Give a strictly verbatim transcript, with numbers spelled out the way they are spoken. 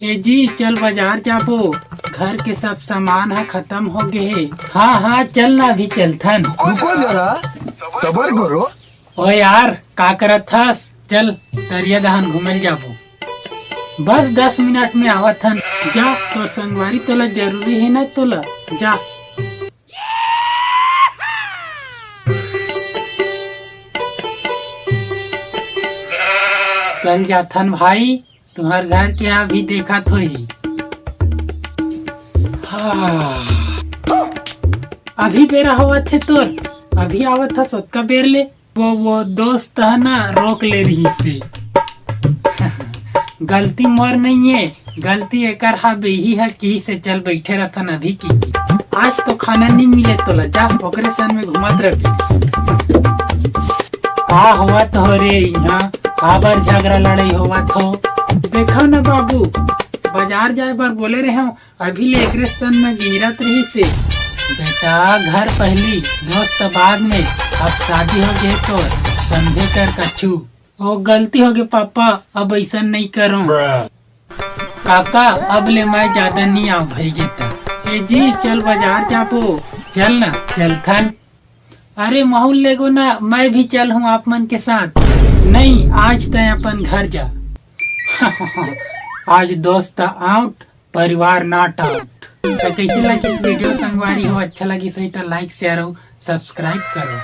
ए जी, चल बाजार जाबो, घर के सब सामान ह खत्म हो गे हे। हाँ हाँ, चल ना, अभी चलथन। रुको जरा, सबर करो। ओ यार, का करत हस? चल, तरिया दहन घूमे ल जाबो। बस दस मिनट में आवत हन। जा, तोर संगवारी तोला जरूरी हे ना, तोला। जा। चल जाथन भाई, तुम्हार घर के यहाँ भी देखत होही। हाँ। अभी बेरा होवत हे तोर, अभी आवत हस ओतका बेर ले। वो, वो दोस्त ह ना, रोक ले रहिस हे। गलती मोर नइये, गलती एकर हा, बेही ह किहिस हे चल बइठे रथन अभी की। आज तो खाना नइ मिले तोला, जा ओकरे संग में घूमत रह। का होवत हो रे इहाँ? काबर झगड़ा लड़ाई होवत हो? देखो ना बाबू, बाजार जाए बर बोले रहे हूँ, अभी ले एकरे संग में गिंजरत रहिस हे। बेटा, घर पहली, दोस्त बाद में, अब शादी हो गे तो समझे कर कछु। ओ, गलती हो गे पापा, अब अइसन नइ करो। काका, अब ले मैं ज्यादा नइ आव भई गे त। ए जी, चल बाजार जाबो, चल ना, चलथन। अरे महूँ ल लेगो ना, मैं भी चल हूँ आप मन के साथ। नहीं, आज तय अपन घर जा। आज दोस्त आउट, परिवार नॉट आउट। तो कैसे लगिस वीडियो संगवारी हो? अच्छा लगिस होही तो लाइक, शेयर अउ सब्सक्राइब करो।